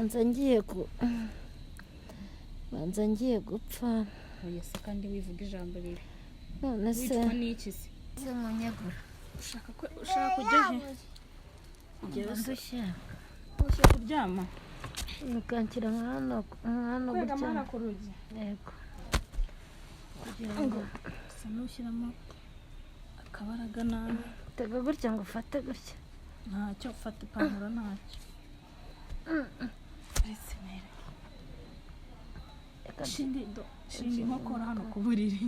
Banza ngiye gupfa. Oya se, kandi wivuga ijambo ribi. None se? Wicwa n'iki se? Se munyegura. Ushaka ko ushaka kujya he? Mba ndushye. Ushaka kuryama? Mukanshyira nka hano nka hano. Kwegama? Gutya. Hano ku rugi? Yego, kugira ngo Usa n'ushyiramo akabaraga nawe. Tega gutya ngo ufate gutya. Ntacyo, fata ipantaro, ntacyo, uretse mere. Reka. Shinga inkokora hano ku buriri.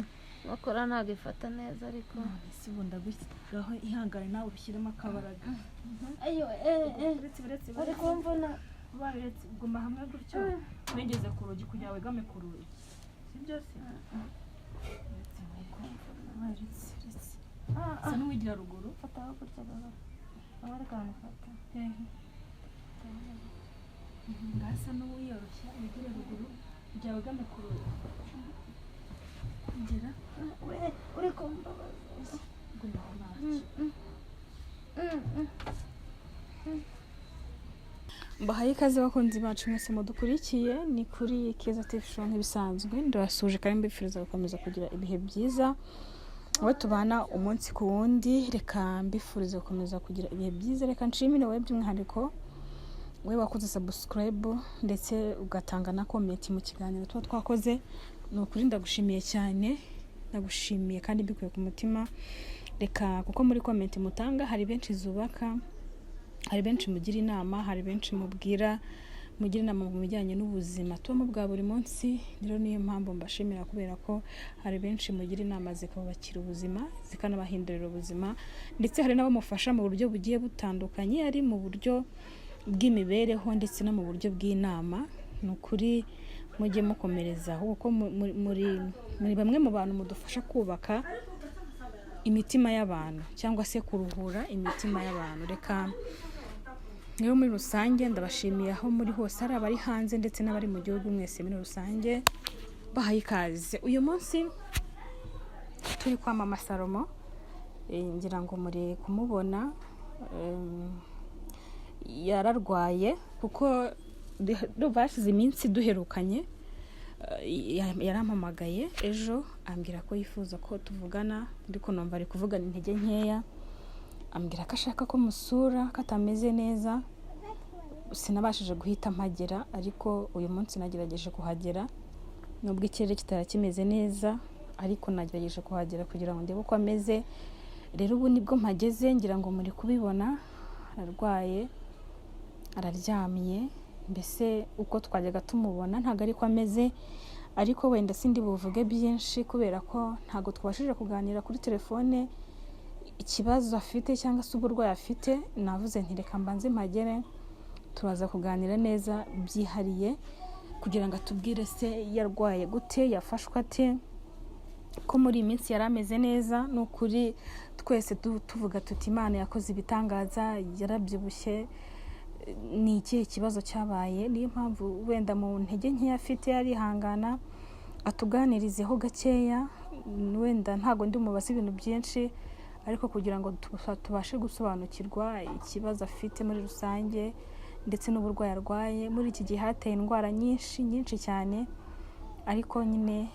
Inkokora ntabwo ifata neza, ariko None se ubu ndagushyiraho? Ihangane nawe ushyiremo akabaraga. Ayo, eh. Uretse, uretse. Uri kumvuna. Uretse, guma hamwe gutyo, wegeze ku rugi kugira ngo wegame ku rugi, sibyo se? Uretse, uretse, uretse, sa n'uwigira ruguru. Fataho gutya gahoro aho, reka mufate. Hehe? Ngasa n'uwiyoroshya, wigire ruguru kugira wegame ku rugi. Gira. We, uri kumbabaza. Guma aho, ntacyo. Mbahaye ikaze, bakunzi bacu mwese mudukurikiye. Ni kuri Keza TV Show nk'ibisanzwe. Ndabasuhuje kandi mbifuriza gukomeza kugira ibihe byiza, aho tubana umunsi ku wundi. Reka mbifurize gukomeza kugira ibihe byiza. Reka nshimire wowe by'umwihariko, wowe wakoze subscribe ndetse ugatanga na comment mu kiganiro tuba twakoze. Ni ukuri ndagushimiye cyane, ndagushimiye kandi mbikuye ku mutima. Reka, kuko muri comment mutanga hari benshi zubaka, hari benshi mugira inama, hari benshi mubwira, mugira inama mu bijyanye n'ubuzima tubamo bwa buri munsi. Rero niyo mpamvu mbashimira, kubera ko hari benshi mugira inama zikabubakira ubuzima, zikanabahindurira ubuzima, ndetse hari n'abamufasha mu buryo bugiye butandukanye, ari mu buryo bw'imibereho ndetse no mu buryo bw'inama. Ni ukuri mujye mukomerezaho, kuko muri bamwe mu bantu mudufasha kubaka imitima y'abantu cyangwa se kuruhura imitima y'abantu. Reka rero muri rusange ndabashimiye aho muri hose, ari abari hanze ndetse n'abari mu gihugu, mwese muri rusange bahaye ikaze. Uyu munsi turi kwa Mama Salomo. Ngira ngo muri kumubona. Yararwaye, kuko ndumva hashize iminsi duherukanye. Yarampamagaye ejo ambwira ko yifuza ko tuvugana, ariko numva ari kuvugana intege nkeya, ambwira ko ashaka ko musura, ko atameze neza. Sinabashije guhita mpagera, ariko uyu munsi nagerageje kuhagera nubwo ikirere kitari kimeze neza, ariko nagerageje kuhagera kugira ngo ndebe uko ameze. Rero ubu nibwo mpageze, ngira ngo muri kubibona, ararwaye, araryamye. Mbese uko twajyaga tumubona ntabwo ariko ameze, ariko wenda sindi buvuge byinshi kubera ko ntabwo twabashije kuganira kuri telefone ikibazo afite cyangwa se uburwayi afite. Navuze nti reka mbanze mpagere, turaza kuganira neza byihariye kugira ngo atubwire se yarwaye gute, yafashwe ate, ko muri iyi minsi yari ameze neza. Ni ukuri twese tuvuga tuti Imana yakoze ibitangaza, yarabyibushye. Ni ikihe kibazo cyabaye? Niyo mpamvu wenda mu ntege nkeya afite arihangana atuganirizeho gakeya. Wenda ntabwo ndi mubaze ibintu byinshi, ariko kugira ngo tubashe gusobanukirwa ikibazo afite muri rusange ndetse n'uburwayi arwaye. Muri iki gihe hateye indwara nyinshi nyinshi cyane, ariko nyine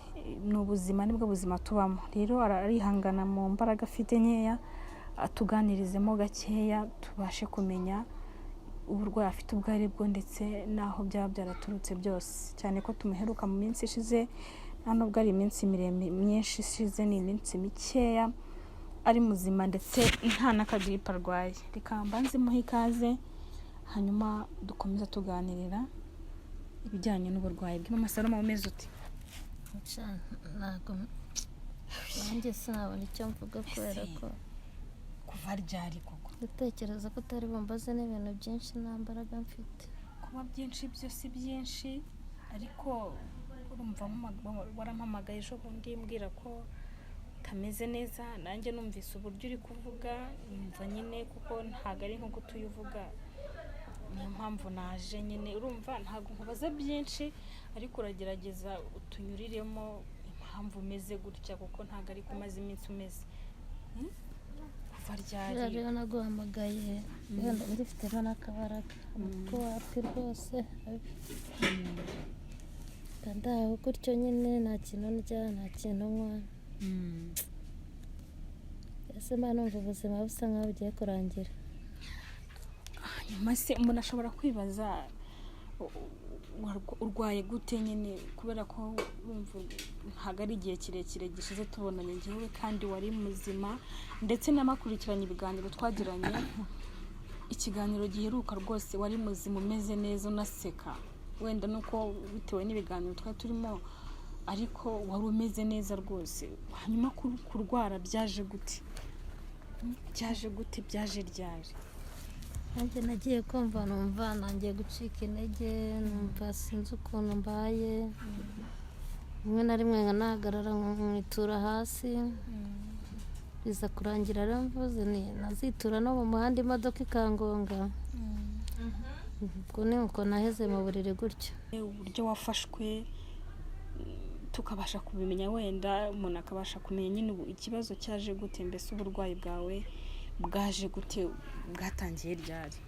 ni ubuzima, nibwo buzima tubamo. Rero arihangana mu mbaraga afite nkeya atuganirizemo gakeya, tubashe kumenya uburwayi afite ubwo ari bwo ndetse n'aho byaba byaraturutse byose, cyane ko tumuheruka mu minsi ishize, nta nubwo ari iminsi miremire myinshi ishize, ni iminsi mikeya, ari muzima ndetse nta n'akagiripe arwaye. Reka mbanze muhe ikaze, hanyuma dukomeze tuganirira ibijyanye n'uburwayi bwe. Mama Salomo, umeze ute? Nca, ntabwo nanjye sinabona icyo mvuga kubera ko Kuva ryari koko? Gutekereza ko utari bumbaze n'ibintu byinshi, nta mbaraga mfite. Kuba byinshi byo si byinshi, ariko urumva warampamagaye ejo bundi mbwira ko utameze neza. Nanjye numvise uburyo uri kuvuga, numva nyine kuko ntabwo ari nko utuye uvuga, niyo mpamvu naje nyine. Urumva ntabwo nkubaza byinshi, ariko uragerageza utunyuriremo impamvu umeze gutya, kuko ntabwo ariko umaze iminsi umeze. Kuva Kuva ryari? Rero naguhamagaye wenda ngifitemo n'akabaraga, ariko wapi rwose. Ndaho gutyo nyine, nta kintu ndya, nta kintu nywa. Ese mba numva ubuzima busa nkaho bugiye kurangira. Hanyuma se umuntu ashobora kwibaza urwaye gute nyine, kubera ko wumva ntabwo ari igihe kirekire gishize tubonanye njyewe, kandi wari muzima, ndetse n'abakurikiranye ibiganiro twagiranye, ikiganiro giheruka rwose wari muzima, umeze neza, unaseka. Wenda nuko bitewe n'ibiganiro twari turimo, ariko wari umeze neza rwose. Hanyuma kurwara byaje gute? Byaje gute? Byaje ryari? Nanjye nagiye kumva numva nangiye gucika intege, numva sinzi ukuntu mbaye. Rimwe na rimwe nkanahagarara nkitura hasi, biza kurangira rero mvuze ni nazitura no mu muhanda, imodoka ikangonga. Ubwo ni uko naheze mu buriri gutyo. Uburyo wafashwe tukabasha kubimenya, wenda umuntu akabasha kumenya nyine ubu ikibazo cyaje gute, mbese uburwayi bwawe bwaje gute, bwatangiye ryari?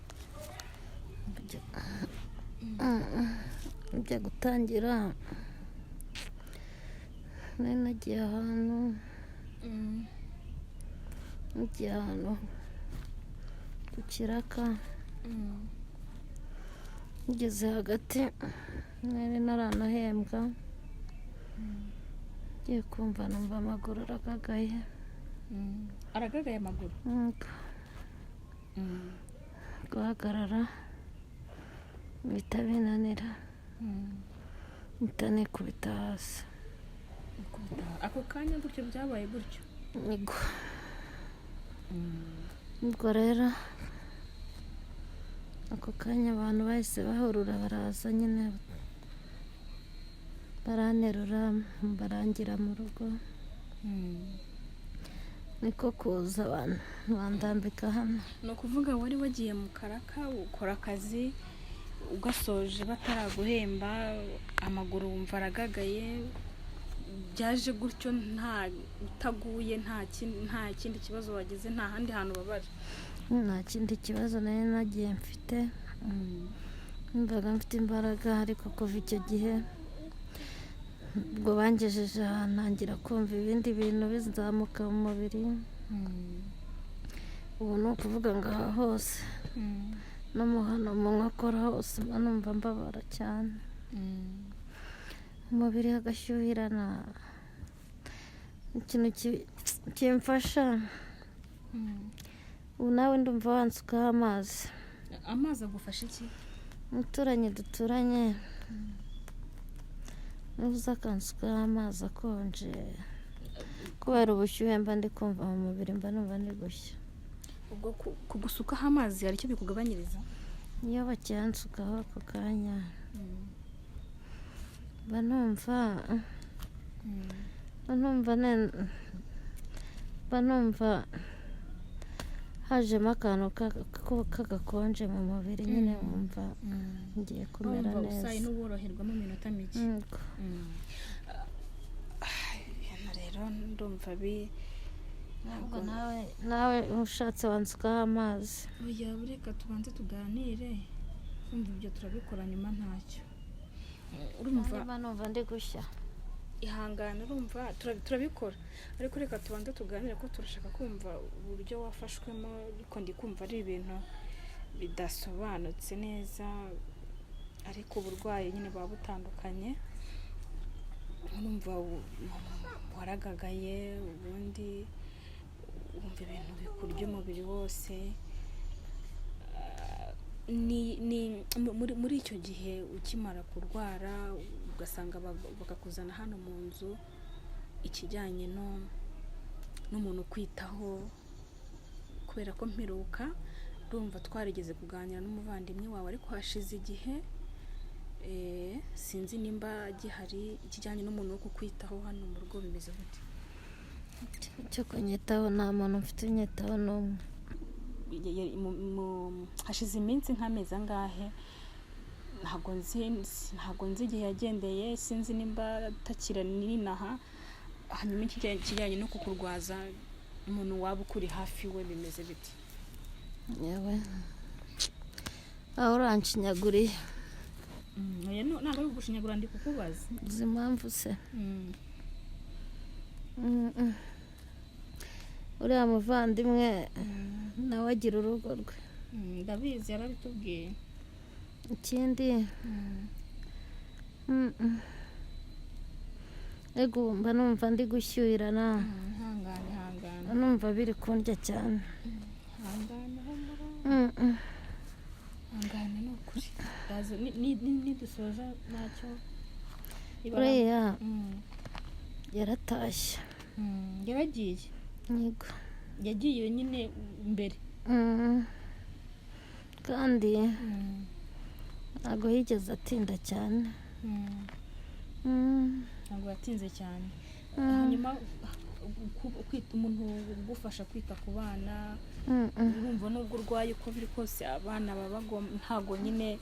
Njya gutangira nari nagiye ahantu ku kiraka. Ngeze hagati, nari naranahembwa, ngiye kumva numva amaguru aragagaye. Aragagaye amaguru? Yego. Guhagarara bihita binanira, mpita nikubita hasi. Ako kanya gutyo byabaye gutyo? Yego. Ubwo rero ako kanya abantu bahise bahurura, baraza nyine, baranterura, barangira mu rugo. Niko kuza abantu bandambika hano. Ni ukuvuga wari wagiye mu karaka, ukora akazi, ugasoje bataraguhemba, amaguru wumva aragagaye. Byaje gutyo nta utaguye, nta kindi kibazo wagize, nta handi hantu ubabara? Nta kindi kibazo nari nagiye mfite, numvaga mfite imbaraga. Ariko kuva icyo gihe ubwo bangejeje ahantu, ntangira kumva ibindi bintu bizamuka mu mubiri. Ubu ni ukuvuga ngo aha hose no mu hano mu nkokora hose mba numva mbabara cyane, umubiri hagashyuhirana. Ikintu kimfasha ubu, nawe ndumva wansukaho amazi. Amazi agufasha iki? Umuturanyi duturanye niba uza akansukaho amazi akonje, kubera ubushyuhe mba ndi kumva mu mubiri, mba numva ndi gushya. Ubwo kugusukaho amazi hari icyo bikugabanyiriza? Iyo bakiyansukaho ako kanya mba numva hajemo akantu k'agakonje mu mubiri nyine, wumva ngiye kumera Wumva neza. Usaye n'uworoherwa mu minota mike. Yego. Ibintu rero ndumva bi Ntabwo nawe ushatse wansukaho amazi. Oya, reka tubanze tuganire. Umva, ibyo turabikora nyuma, ntacyo urumva. Niba numva ndi gushya. Ihangane, urumva turabikora, ariko reka tubanze tuganire, ko turashaka kumva uburyo wafashwemo, ariko ndi kumva ari ibintu bidasobanutse neza. Ariko uburwayi nyine buba butandukanye. Urumva waragagaye, ubundi wumva ibintu bikurya umubiri wose. Ni muri icyo gihe ukimara kurwara, ugasanga bakakuzana hano mu nzu, ikijyanye no n'umuntu ukwitaho, kubera ko mperuka ndumva twarigeze kuganira n'umuvandimwe wawe, ariko hashize igihe, sinzi nimba gihari. Ikijyanye n'umuntu wo kukwitaho hano mu rugo bimeze gute? Cyo kunyitaho, nta muntu mfite unyitaho n'umwe. Hashize iminsi nk'amezi angahe? Ntabwo nzi igihe yagendeye, sinzi nimba atakira n'inaha. Hanyuma ikijyanye no kukurwaza, Umuntu waba ukuri hafi we bimeze biti? Yewe, aho uranshinyaguriye. Oya, ntabwo ari ugushinyagura, ndi kukubaza. Uzi impamvu se? Uriya muvandimwe nawe agira urugo rwe. Ndabizi, yarabitubwiye. Ikindi, ego, mba numva ndi gushyuhirana. Ihangane, ihangane. Mba numva biri kundya cyane. Ihangane, humura. Ihangane, ni ukuri. Ndaza nidusoza ntacyo. Uriya yaratashye. Yaragiye? Yego. Yagiye nyine mbere? Kandi ntabwo yigeze atinda cyane. Ntabwo yatinze cyane. Hanyuma kwita umuntu ugufasha kwita ku bana, urumva nubwo urwaye, uko biri kose abana baba bagomba, ntabwo nyine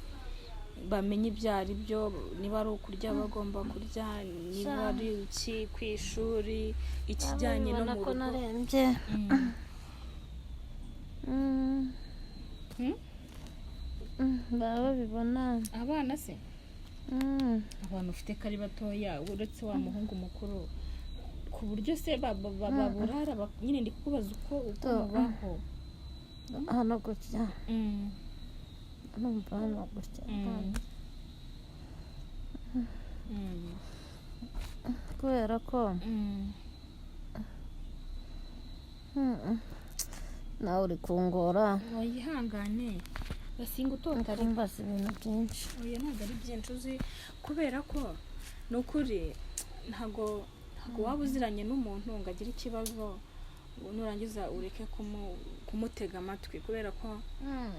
bamenya ibyo ari byo, niba ari ukurya bagomba kurya, niba ari iki ku ishuri, ikijyanye no Babibona mu ko rugo. narembye. Baba babibona. Abana se? Abantu ufite ko ari batoya, uretse wa muhungu mukuru, ku buryo se baburara nyine ndi kukubaza uko mubaho. Hano gutya, numva hano gutya, kubera ko nawe uri kungora. Wihangane, basinga utota ariko. Kumbaza ibintu byinshi. Oya, ntabwo ari byinshi, uzi kubera ko ni ukuri ntabwo waba uziranye n'umuntu ngo agire ikibazo ngo nurangiza ureke kumutega amatwi, kubera ko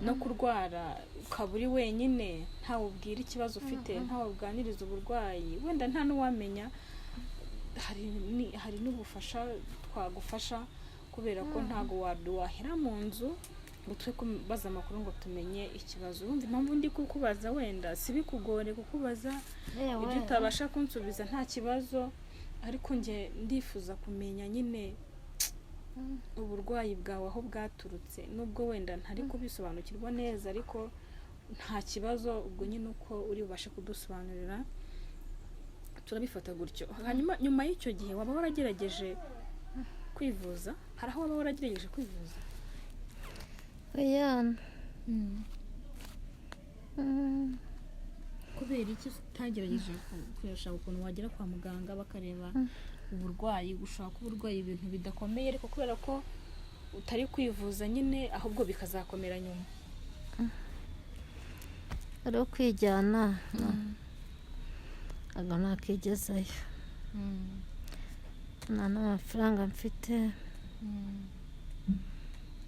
no kurwara ukaba uri wenyine, ntawe ubwira ikibazo ufite, ntawe uganiriza uburwayi, wenda nta n'uwamenya hari n'ubufasha twagufasha, kubera ko ntabwo wahera mu nzu ngo twe kubaza amakuru ngo tumenye ikibazo. Urumva impamvu ndi kukubaza, wenda si bikugore kukubaza Yewe. ibyo utabasha kunsubiza, nta kibazo, ariko njye ndifuza kumenya nyine uburwayi bwawe aho bwaturutse, nubwo wenda ntari kubisobanukirwa neza, ariko nta kibazo, ubwo nyine uko uri bubashe kudusobanurira turabifata gutyo. Hanyuma nyuma y'icyo gihe waba waragerageje kwivuza? Hari aho waba waragerageje kwivuza? Oya. Kubera iki utagerageje kureba ukuntu wagera kwa muganga bakareba uburwayi? Ushobora kuba urwaye ibintu bidakomeye, ariko kubera ko utari kwivuza nyine, ahubwo bikazakomera nyuma. Ari ukwijyana, ntabwo nakigezayo, nta n'amafaranga mfite.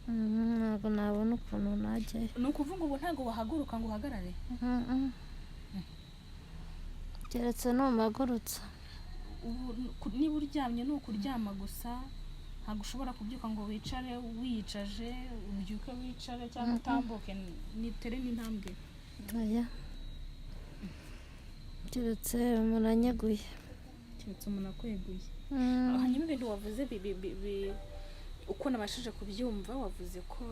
Ntabwo nabona ukuntu najyayo. Ni ukuvuga ubu ntabwo wahaguruka ngo uhagarare? Keretse numagurutsa. Ubu niba uryamye ni ukuryama gusa, ntabwo ushobora kubyuka ngo wicare, wiyicaje, ubyuke wicare cyangwa utambuke nitere n'intambwe? Oya, keretse umuntu anyeguye. Keretse umuntu akweguye. Hanyuma ibintu wavuze uko nabashije kubyumva, wavuze ko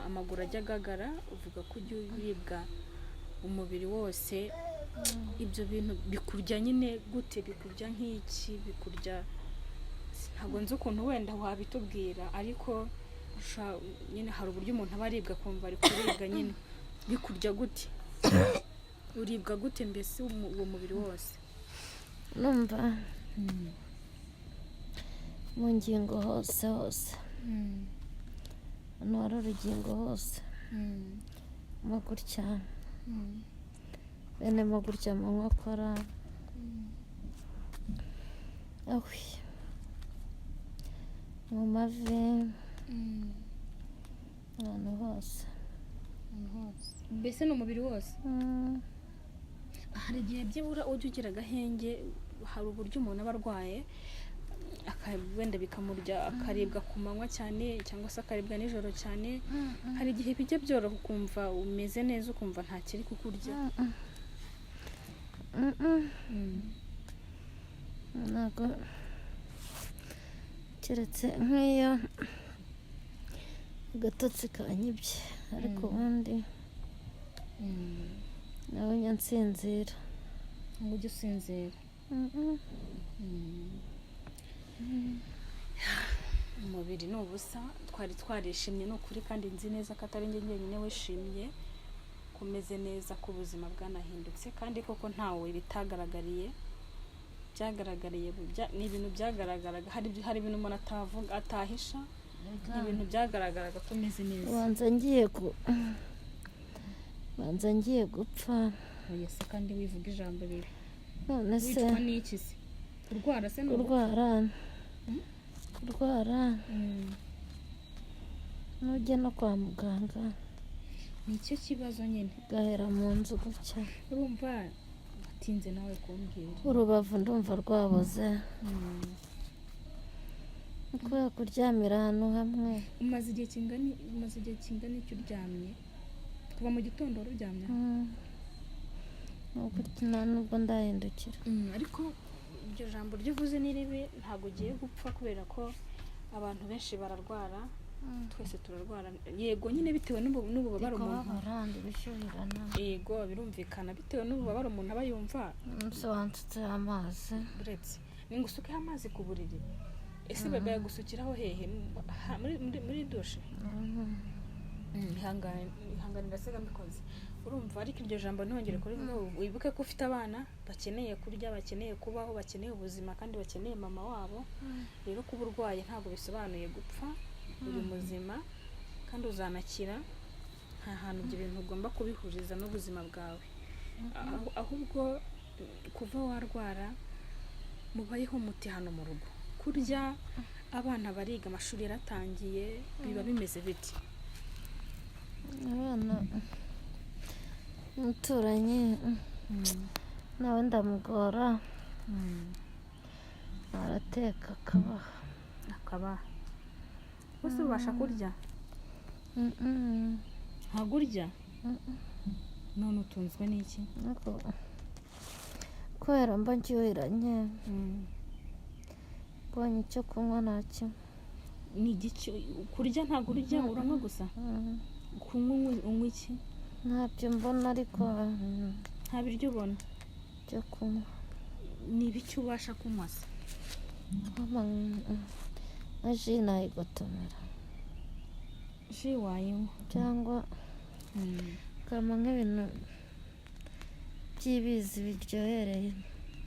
amaguru ajya agagara, uvuga ko ujya uribwa umubiri wose. Ibyo bintu bikurya nyine gute? Bikurya nk'iki? Bikurya, ntabwo nzi ukuntu wenda wabitubwira, ariko nyine hari uburyo umuntu aba aribwa akumva ari kuribwa nyine. Bikurya gute? Uribwa gute mbese uwo mubiri wose? Numva mu ngingo hose hose, hano hari urugingo hose, mo gutya, bene mo gutya mu nkokora, awi, mu mavi, ahantu hose. Mbese ni umubiri wose? Hari igihe byibura ujya ugira agahenge? Hari uburyo umuntu aba arwaye wenda bikamurya, akaribwa ku manywa cyane cyangwa se akaribwa nijoro cyane. Hari igihe bijya byoroha ukumva umeze neza, ukumva nta kiri kukurya? Ntabwo. Keretse nk'iyo agatotsi kanyibye, ariko ubundi nawe njya nsinzira. Ngo ujye usinzira? Mm-mm. Umubiri ni ubusa. Twari twarishimye, ni ukuri, kandi nzi neza ko atari njye njyenyine wishimye ko umeze neza, ko ubuzima bwanahindutse, kandi koko ntawe bitagaragariye. Byagaragariye ni ibintu byagaragaraga. Hari ibintu umuntu atavuga, atahisha. Ni ibintu byagaragaraga ko umeze neza. Ubanza ngiye gupfa. Oya se, kandi wivuga ijambo ribi. None se Wicwa n'iki se? Kurwara se ni ugupfa? Kurwara, kurwara, nujya no kwa muganga, Nicyo kibazo nyine. ugahera mu nzu gutya. Urumva watinze nawe kumbwira. Urubavu ndumva rwaboze kubera kuryamira ahantu hamwe. Umaze igihe kingana iki uryamye? Kuva mu gitondo wari uryamye? Nubwo nta nubwo ndahindukira. Ariko iryo jambo ryo uvuze ni ribi. Ntabwo ugiye gupfa, kubera ko abantu benshi bararwara, twese turarwara. Yego nyine, bitewe n'ububabare umuntu Kubabara, ndi gushyuhirana. Yego, birumvikana, bitewe n'ububabare umuntu aba yumva. Umunsi wansutseho amazi. Uretse ni ngo usukeho amazi ku buriri. Ese baba yagusukiraho hehe? Muri dushe? Ihangane, ihangane, ndasiga mbikoze. Urumva, ariko iryo jambo ntongere kurivuga. Wibuke ko ufite abana bakeneye kurya, bakeneye kubaho, bakeneye ubuzima, kandi bakeneye mama wabo. Rero kuba urwaye ntabwo bisobanuye gupfa. Uri muzima kandi uzanakira. Nta hantu ibyo bintu ugomba kubihuriza n'ubuzima bwawe. Ahubwo kuva warwara, mubayeho muti hano mu rugo? Kurya, abana bariga, amashuri yaratangiye, biba bimeze biti? Abana, umuturanyi nawe ndamugora, arateka akabaha. Akabaha. Bose ubasha kurya? Mm-mm. Ntabwo urya? None utunzwe n'iki? Ariko kubera mba nshyuhiranye, mbonye icyo kunywa ntacyo. Ni igiki kurya? Ntabwo urya, uranywa gusa? Kunywa, unywa iki? Ntabyo mbona, ariko Nta biryo ubona? Byo kunywa. Ni ibiki ubasha kunywa se? Nka jus nayigotomera. Jus wayinywa? Cyangwa ukampa nk'ibintu by'ibizi biryohereye.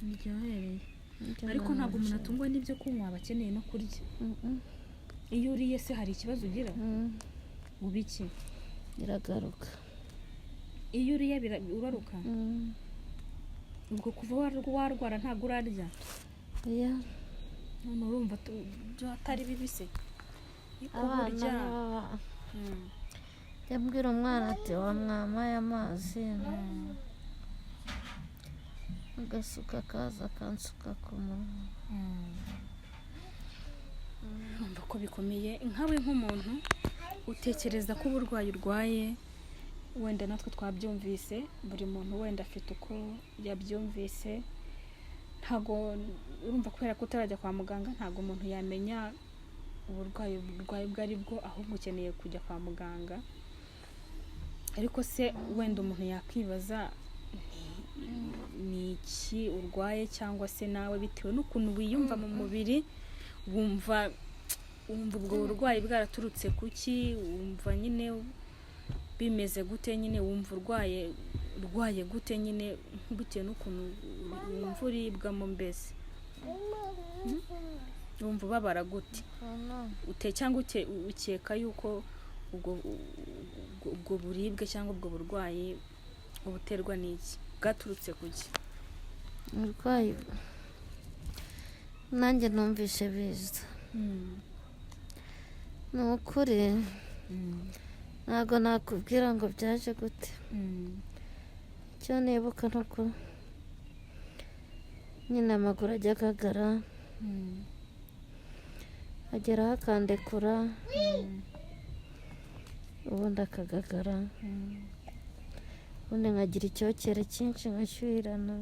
Biryohereye. Nibyo. Ariko ntabwo umuntu nabasha. atungwa n'ibyo kunywa, aba akeneye no kurya. Iyo uriye se hari ikibazo ugira? Uba iki? Biragaruka. Iyo uriye uraruka? Mm. Ubwo kuva warwara ntabwo urarya? Oya. None urumva byo atari bibi se? Kuba Abana urya baba yabwira umwana ati: "Wamwamaye amazi?" Agasuka, akaza akansuka ku munwa. Urumva ko bikomeye. Nkawe nk'umuntu utekereza ko uburwayi urwaye, wenda natwe twabyumvise, buri muntu wenda afite uko yabyumvise, ntabwo urumva, kubera ko utarajya kwa muganga, ntabwo umuntu yamenya uburwayi urwaye ubwo ari bwo, ahubwo ukeneye kujya kwa muganga. Ariko se wenda umuntu yakwibaza ni iki urwaye, cyangwa se nawe bitewe n'ukuntu wiyumva mu mubiri, wumva ubwo burwayi bwaraturutse ku ki? Wumva nyine bimeze gute nyine? Wumva urwaye gute nyine, bitewe n'ukuntu wumva uribwamo mbese? Wumva ubabara gute? Ute cyangwa ukeka yuko ubwo buribwe cyangwa ubwo burwayi buterwa n'iki, bwaturutse ku ki? Uburwayi nanjye numvishe biza, ni ukuri ntabwo nakubwira ngo byaje gute. Icyo nibuka ni uko nyine amaguru ajya agagara, ageraho akandekura, ubundi akagagara, ubundi nkagira icyokere cyinshi, ngashyuhirana.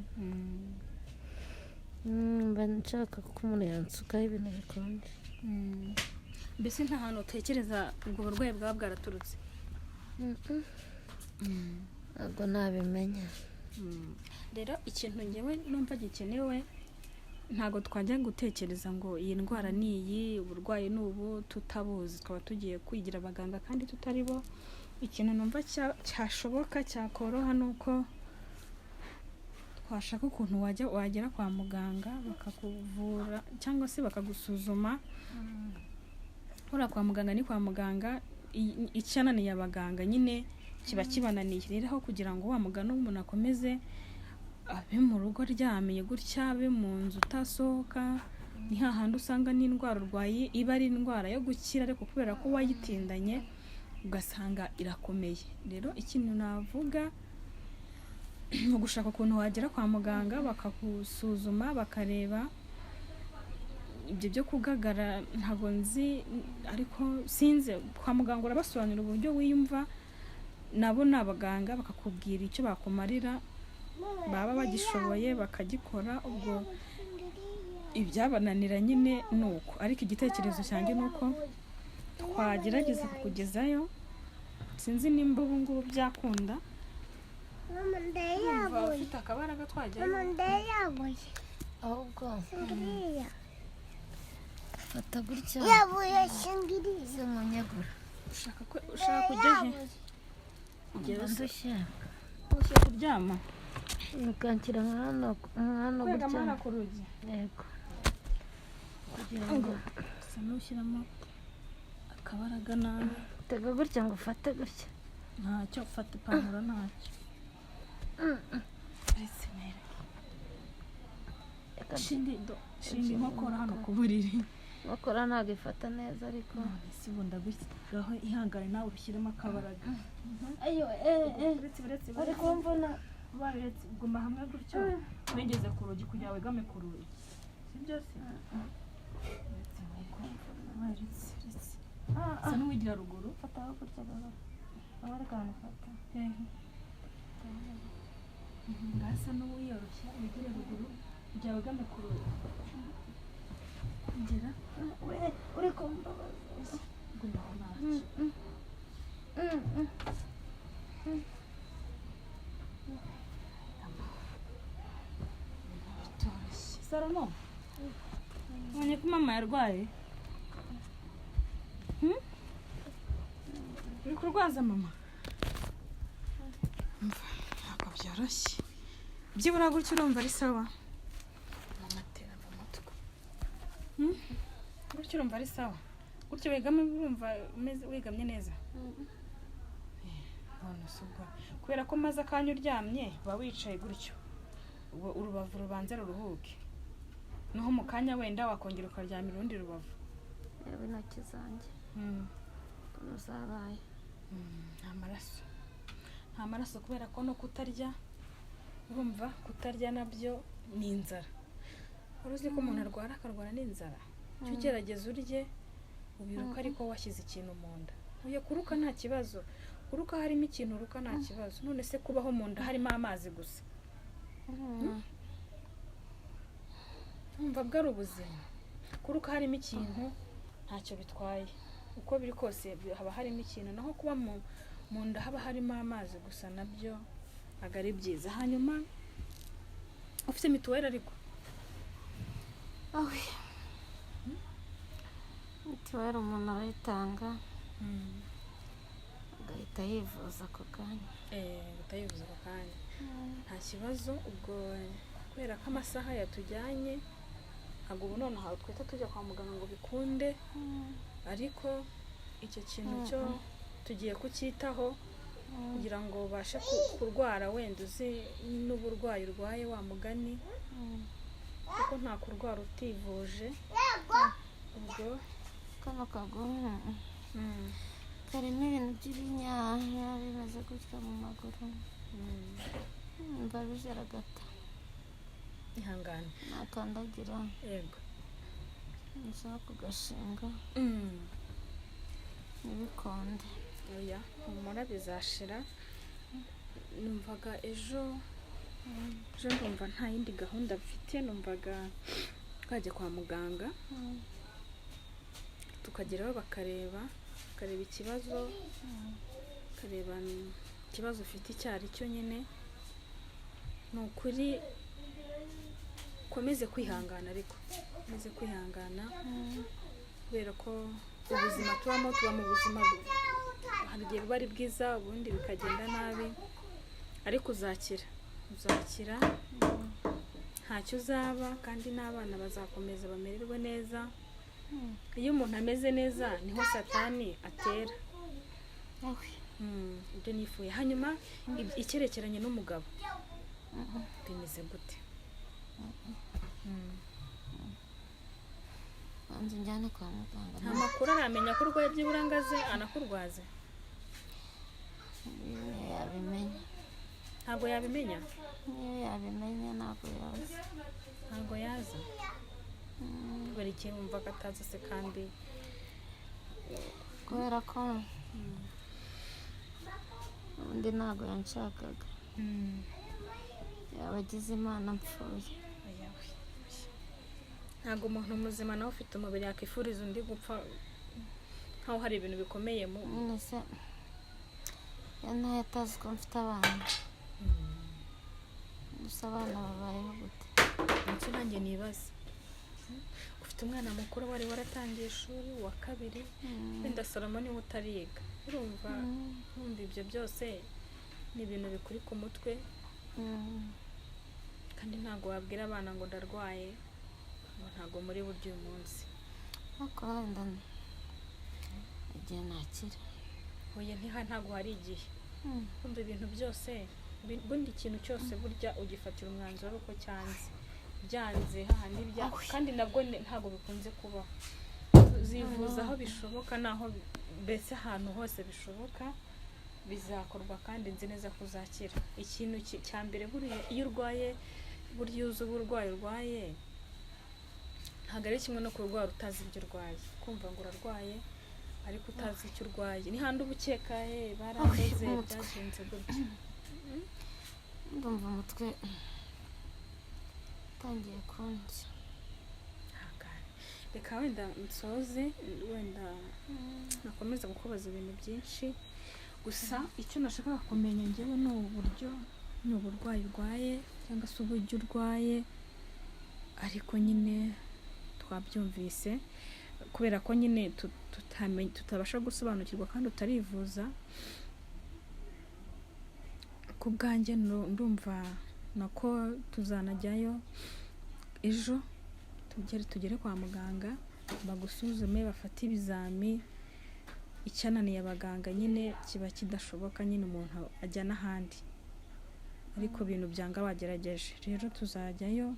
Mba nshaka ko umuntu yansukaho ibintu bikonje. Mbese nta hantu utekereza ubwo burwayi bwaba bwaraturutse? Ntabwo nabimenya. Rero ikintu ngewe numva gikenewe, ntabwo twajya gutekereza ngo iyi ndwara ni iyi, uburwayi ni ubu, tutabuzi, twaba tugiye kwigira abaganga kandi tutari bo. Ikintu numva cyashoboka cyakoroha ni uko twashaka ukuntu wajya wagera kwa muganga bakakuvura cyangwa se bakagusuzuma. Huriya kwa muganga ni kwa muganga, icyananiye abaganga nyine kiba kibananiye. Rero aho kugira ngo wa mugani w'umuntu akomeze abe mu rugo aryamiye gutya, abe mu nzu utasohoka, ni hahandi usanga n'indwara urwaye iba ari indwara yo gukira, ariko kubera ko wayitindanye ugasanga irakomeye. Rero ikintu navuga ni ugushaka ukuntu wagera kwa muganga bakagusuzuma, bakareba ibyo byo kugagara. Ntabwo nzi, ariko sinzi, kwa muganga urabasobanurira uburyo wiyumva, nabo ni abaganga, bakakubwira icyo bakumarira, baba bagishoboye bakagikora. Ubwo ibyabananira nyine ni uko. Ariko igitekerezo cyanjye ni uko twagerageza kukugezayo. Sinzi nimba ubu ngubu byakunda. Mama, Urumva ndayabuye. ufite akabaraga twajyayo? Mama, ndayabuye. Ahubwo Singiriya. fata gutya. Yabuye singiriya. Ize munyegura. Ushaka kujya he? Mba ndushye. Ushaka kuryama? Ukanshyira nka hano, nka hano Kwegama gutya. hano ku rugi? Yego, kugira ngo Usa n'ushyiramo akabaraga nawe. Tega gutya ngo ufate gutya. Ntacyo, fata ipantaro, ntacyo. Uretse mwereke. Reka. Shinga inkokora hano ku buriri. Bakora ntabwo ifata neza ariko. None se ubu ndagushyiraho? Ihangane nawe ushyiremo akabaraga. Ayo, eh eh. Uretse, uretse. Uri kumvuna. Uretse, guma hamwe gutyo, wegeze ku rugi kugira wegame ku rugi, sibyo se? Uretse mwereke, uretse, uretse, sa n'uwigira ruguru. Fataho gutya gahoro, aho ariko ahantu ufata. Hehe? Ngasa n'uwiyoroshya, wigire ruguru kugira wegame ku rugi. Ngera. We, uri kumbabaza. Gumaho, ntacyo. Bitoroshye. Salomo, ubonye ko mama yarwaye? Hmm? Uri kurwaza mama? Umva, ntabwo byoroshye. Byibura gutya urumva ari sawa? Mama, tera mu mutwe. Hmm? Gutya urumva ari sawa? Gutya wegamye urumva umeze wegamye neza? None se ubwo kubera ko maze akanya uryamye, uba wicaye gutyo, ubwo urubavu rubanza ruruhuke, naho mu kanya wenda wakongera ukaryamira urundi rubavu. Reba intoki zanjye ukuntu zabaye. Nta maraso, nta maraso, kubera ko no kutarya, urumva kutarya nabyo ni inzara. Wari uzi ko umuntu arwara akarwara n'inzara? Jya ugerageza urye, ubiruka ariko washyize ikintu mu nda. Oya, kuruka nta kibazo, kuruka harimo ikintu uruka nta kibazo. None se kubaho mu nda harimo amazi gusa, wumva bwari ubuzima? Kuruka harimo ikintu ntacyo bitwaye, uko biri kose haba harimo ikintu. Naho kuba mu nda haba harimo amazi gusa nabyo ntabwo ari byiza. Hanyuma ufite mituweli ariko? Awe, mituweli umuntu arayitanga agahita yivuza ako kanya. Utayivuza ako kanya nta kibazo. Ubwo kubera ko amasaha yatujyanye, ntabwo ubu nonaha twahita tujya kwa muganga ngo bikunde, ariko icyo kintu cyo tugiye kucyitaho kugira ngo ubashe kurwara wenda uzi n'uburwayi urwaye, wa mugani, kuko nta kurwara utivuje. Ubwo Kano kaguru karimo ibintu by'ibinyanya bimeze gutya mu maguru, mba bijaragata. Ihangane. Nakandagira nshaka kugashinga ntibikunde. Oya, humura, bizashira. Numvaga ejo, ejo ndumva nta yindi gahunda mfite, numvaga twajya kwa muganga. Tukageraho bakareba, bakareba ikibazo, bakareba ikibazo ufite icyo ari cyo nyine. Ni ukuri ukomeze kwihangana, ariko ukomeze kwihangana kubera ko ubuzima tubamo, tuba mu buzima hari igihe buba ari bwiza, ubundi bikagenda nabi, ariko uzakira, uzakira, ntacyo uzaba, kandi n'abana bazakomeza bamererwe neza. Iyo umuntu ameze neza niho Satani atera. Ibyo nifuye. Hanyuma icyerekeranye n'umugabo bimeze gute? Banza unjyane kwa muganga. Nta makuru aramenya ko urwaye byibura ngo aze anakurwaze? Niyo yabimenya. Ntabwo yabimenya? Niyo yabimenya ntabwo yaza. Ntabwo yaza kubera iki? Wumva ko ataza se kandi? Kubera ko ubundi ntabwo yanshakaga, yaba agize Imana mpfuye. Oya we, oya. Ntabwo umuntu muzima nawe ufite umubiri yakwifuriza undi gupfa nkaho hari ibintu bikomeye mu None se yantaye atazi ko mfite abana? Gusa abana babayeho gute? Nicyo nanjye nibaza. Ufite umwana mukuru wari waratangiye ishuri wa kabiri, wenda Salomo niwe utariga. Urumva ibyo byose ni ibintu bikuri ku mutwe, kandi ntabwo wabwira abana ngo ndarwaye, ngo ntabwo muri buryo uyu munsi. Ariko wenda igihe nakira. Oya, ntabwo hari igihe. Urumva ibintu byose, bundi ikintu cyose burya ugifatira umwanzuro ari uko cyanze, byanze hahandi bya, kandi nabwo ntabwo bikunze kubaho. Uzivuza aho bishoboka n'aho mbese ahantu hose bishoboka bizakorwa, kandi nzi neza ko uzakira. Ikintu cya mbere buriya iyo urwaye, burya uzi uburwayi urwaye, ntabwo ari kimwe no kurwara utazi ibyo urwaye. Kumva ngo urarwaye ariko utazi icyo urwaye, ni handi uba ukeka barandoze, Umutwe. byagenze gutya. Ndumva umutwe utangiye kundya. Ihangane. Reka wenda nsoze, wenda nakomeza kukubaza ibintu byinshi. Gusa icyo nashakaga kumenya njyewe ni uburyo, ni uburwayi urwaye cyangwa se uburyo urwaye, ariko nyine twabyumvise kubera ko nyine tutabasha gusobanukirwa kandi utarivuza. Ku bwanjye ndumva nako tuzanajyayo ejo, tugere kwa muganga bagusuzume, bafate ibizami. Icyananiye abaganga nyine kiba kidashoboka, nyine umuntu ajya n'ahandi, ariko ibintu byanga bagerageje. Rero tuzajyayo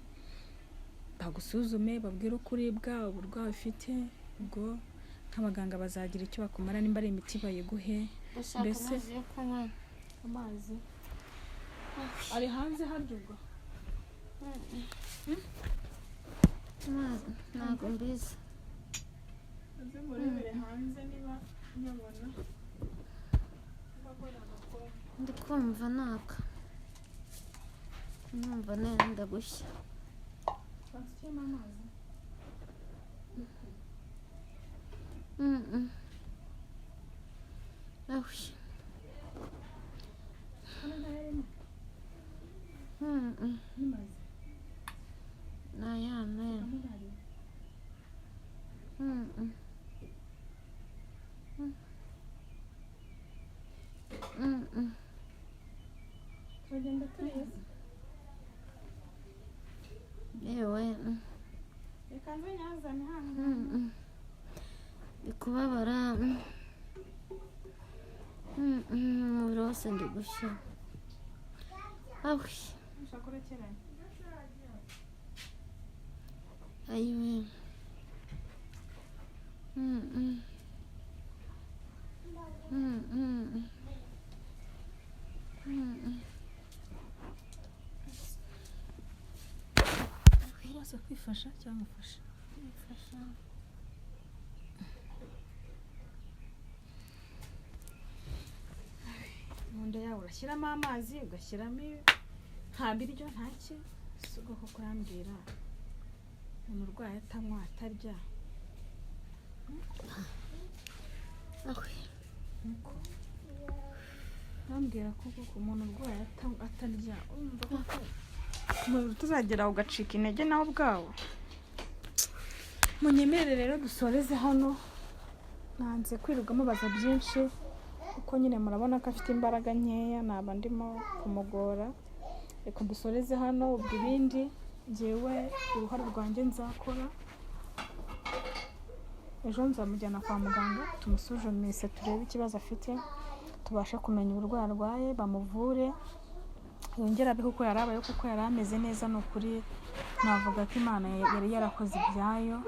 bagusuzume, babwire uko uribwa, uburwayi ufite, ubwo nk'abaganga bazagira icyo bakumara, nimba ari imiti bayiguhe. Ndashaka amazi yo kunywa. Amazi ari hanze harya ubwo? Amazi ntabwo mbizi. Aze murebere hanze niba nyabona. Ndi kumva naka, numva nenda gushya. Basukiyemo amazi. Ahuye. Hano ntayarimo. Ntimaze. Nayame. Amurari. Turagenda turiza. Yewe. Reka nze nyazane hano. Ndi kubabara. Umubiri wose ndi gushya. Ahuye. Ushaka urekeranye. Ayiwe. Urasa kwifasha cyangwa ufasha? Mfasha. Mu nda yawe urashyiramo amazi, ugashyiramo nta biryo, nta ki. Si ubwo koko urambwira umuntu urwaye atanywa, atarya? Ahwe. Ntambwira ko koko umuntu urwaye atarya, urumva koko umubiri utazagera ugacika intege nawe ubwawo. Munyemerere rero dusoreze hano, nanze kwirirwa mubaza byinshi kuko nyine murabona ko afite imbaraga nkeya, naba ndimo kumugora. Reka dusoreze hano, ubwo ibindi njyewe uruhare rwanjye nzakora ejo, nzamujyana kwa muganga tumusuzumise turebe ikibazo afite, tubashe kumenya uburwayi arwaye, bamuvure yongere abeho uko yari abayeho, kuko yari ameze neza. Ni ukuri navuga ko Imana yari yarakoze ibyayo.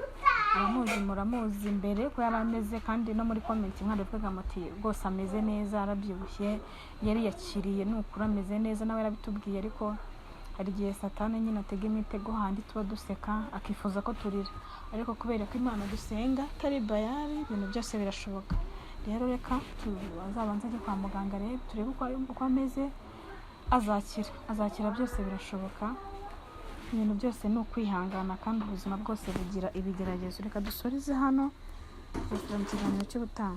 Abamuzi muramuzi mbere ko yari ameze, kandi no muri comment mwaravugaga muti rwose ameze neza, arabyibushye, yariyakiriye, ni ukuri ameze neza, nawe yarabitubwiye. Ariko hari igihe Satani nyine atega imitego handi tuba duseka akifuza ko turira, ariko kubera ko Imana dusenga atari bayari, ibintu byose birashoboka. Rero reka azabanze ajye kwa muganga rero turebe uko ameze, azakira, azakira, byose birashoboka. Ibintu byose ni ukwihangana kandi ubuzima bwose bugira ibigeragezo. Reka dusoreze hano, tuzasubira mu kiganiro cy'ubutaha.